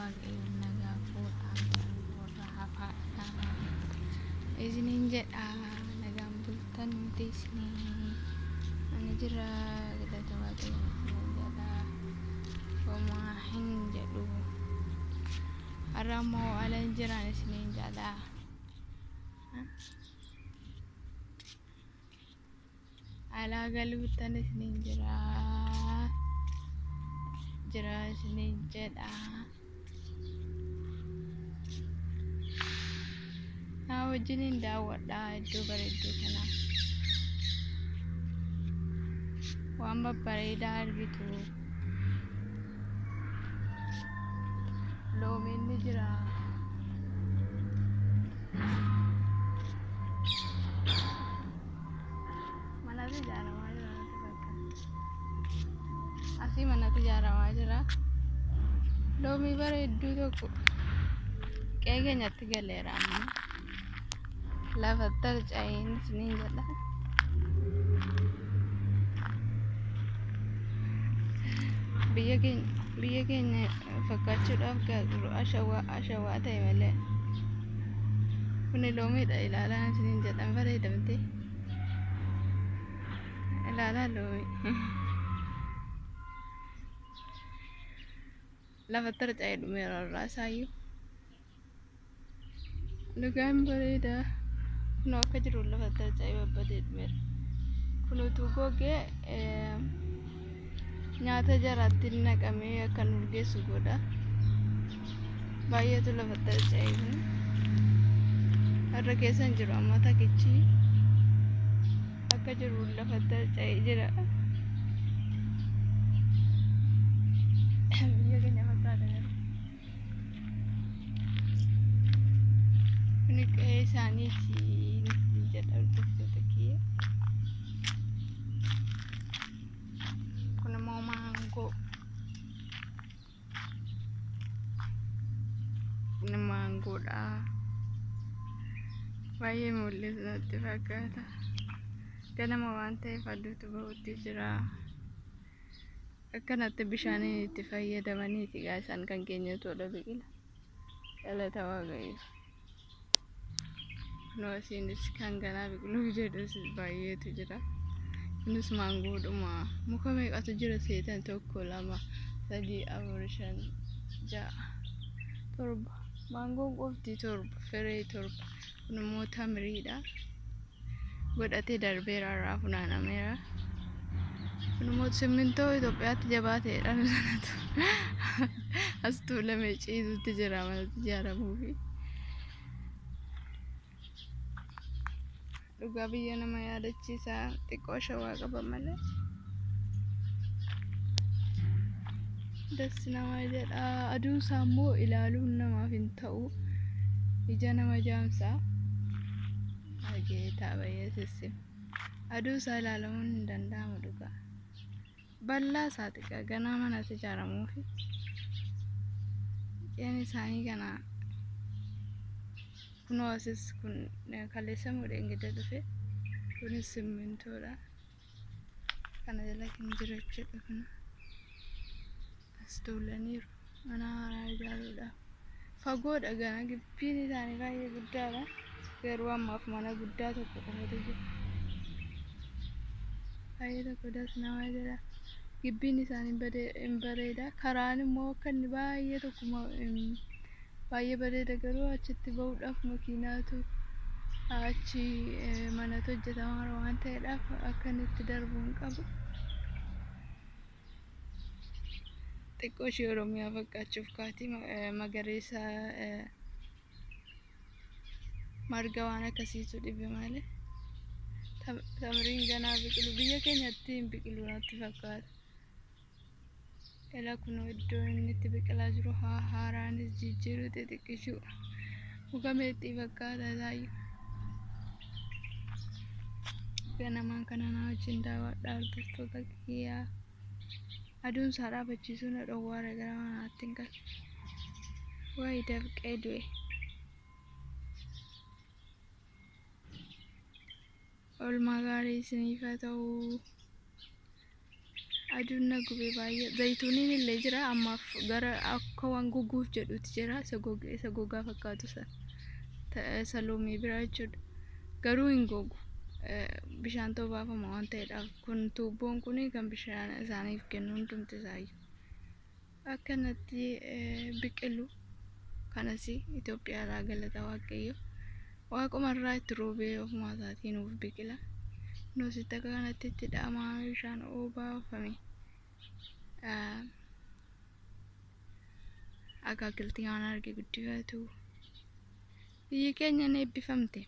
Waaqayyoon nagaa fuudhaa warra hafaadha isiniin jedha. Nagaan bultan miti isinii ani jira, galata Waaqayyoon isiniin jedha. Homaa hin jedhu. Har'a immoo ala hin jiraan isiniin jedha. Alaa galuuttan isiniin jira jira isiniin jedha. Naa wajjiniin daawwadhaa iddoo bareedduu kana. Waan babbareedaa argitu. Loomiin ni jira. Manatu ijaaramaa jira natti fakkaata. Asii manatu ijaaramaa jira. Loomii bareedduu tokko qe'ee keenyatti galeera amma. Lafatti harca'een isiniin jedha. Biyya keenya biyya keenya fakkaachuudhaaf garuu ashawaa ashawaa ta'e malee. Kuni loomiidha, ilaalaa isiniin jedhan, bareedamte. Ilaalaa loomii. Lafatti harca'ee dhumeera irraa isaayyuu. Dhugaan bareeda. Kunoo akka jiru lafatti harca'ee babbadee dhumeera. Kun utuu gogee nyaata jaraatti naqamee akka nu urgeessu godha. Baay'eetu lafatti harca'ee kun. Irra keessa hin jiru amma, takkichi akka jiru lafatti harca'ee jira. Biyya keenya fakkaata garuu. Kuni qe'ee isaaniiti jedha, hordoftoota kiyya. Kun immoo maangoo. Kun maangoodha. Baay'ee mul'isa natti fakkaata. Ganama waan ta'eef aduutu bahutti jira. Akkanatti bishaaniin itti fayyadamaniiti gaa isaan, kan keenya tola biqila. Galata Waaqayyo. Kunoo asiinis kan ganaa biqiluuf jedhus baay'eetu jira. Kunis maangoodhuma. Muka meeqatu jira seetan? Tokko, lama, sadii, afur, shan, ja'a, torba. Maangoon qofti torba, firee torba. Kun immoo tamiriidha. Godhatee darbeera, irraa funaanameera. Kun immoo simmintoo Itoophiyaatti jabaa ta'edha. Sanatu as tuulamee ciisutti jira manatti ijaaramuufi. Dhugaa biyya nama yaadachiisa, xiqqoo shawaa qaba malee. Das nama jedha. Aduun isaa immoo ilaaluun namaaf hin ta'u. Ija nama jaamsa. Geetaa baay'ee sissim. Aduu isaa ilaalamuun hin danda'amu dhugaa. Bal'aa isaa xiqqaa ganaa manatti ijaaramuufi. Qe'een isaanii kana kunoo asis kun kaleessa mudheen gidda dhufe. Kunis simmintoodha. Kana jala kan jiru jechuudha kun. As tuulaniiru mana haaraa ijaaruudhaaf. Fagoodha gana, gibbiin isaanii baay'ee guddaadha. Garuu ammaaf mana guddaa tokko qofatu jira. Baay'ee tokko das nama jedha. Gibbiin isaanii hin bareeda. Karaan immoo akka inni baay'ee tokkuma baay'ee bareeda, garuu achitti bahuudhaaf makiinaatu achi manatu hojjetamaa waan ta'eedhaaf akka inni itti darbu hin qabu. Xiqqoo ishee Oromiyaa fakkaachuuf kaati, magariisa marga waan akkasiitu dhibe malee. Tamiriin ganaa biqilu biyya keenyatti hin biqilu natti fakkaata. Ila kunoo iddoo inni itti biqilaa jiru haaraanis jijjiiruu xixiqqishuu muka meexxii fakkaata isaayyuu. Ganamaan kana na wajjin daawwadhaa, hordoftoota kiyyaa. Aduun isaa dhaabachiisuu na dhowwaara, gara manaatti hin galu. Wayi dafqee du'e. Oolmaa gaarii isiniif haa ta'u. Aduun na gubee baay'ee. Zayituuniin illee jira ammaaf, gara akka waan goguuf jedhutti jira. Isa gogaa fakkaatu isa loomii bira jechuudha. Garuu hin gogu. Bishaan tobaafama waan ta'eedhaaf, kun tuubboon kun kan bishaan isaaniif kennu hundumti isaayyuu. Akkanatti biqilu kanas Itoophiyaadhaa, galata Waaqayyo. Waaqumarraa itti roobee ofuma isaatii nuuf biqila. Nuusitti akka kanatti itti dhamaa bishaan obaafame. Akaakiltii waan arge guddifatu. Biyyi keenya ni eebbifamte.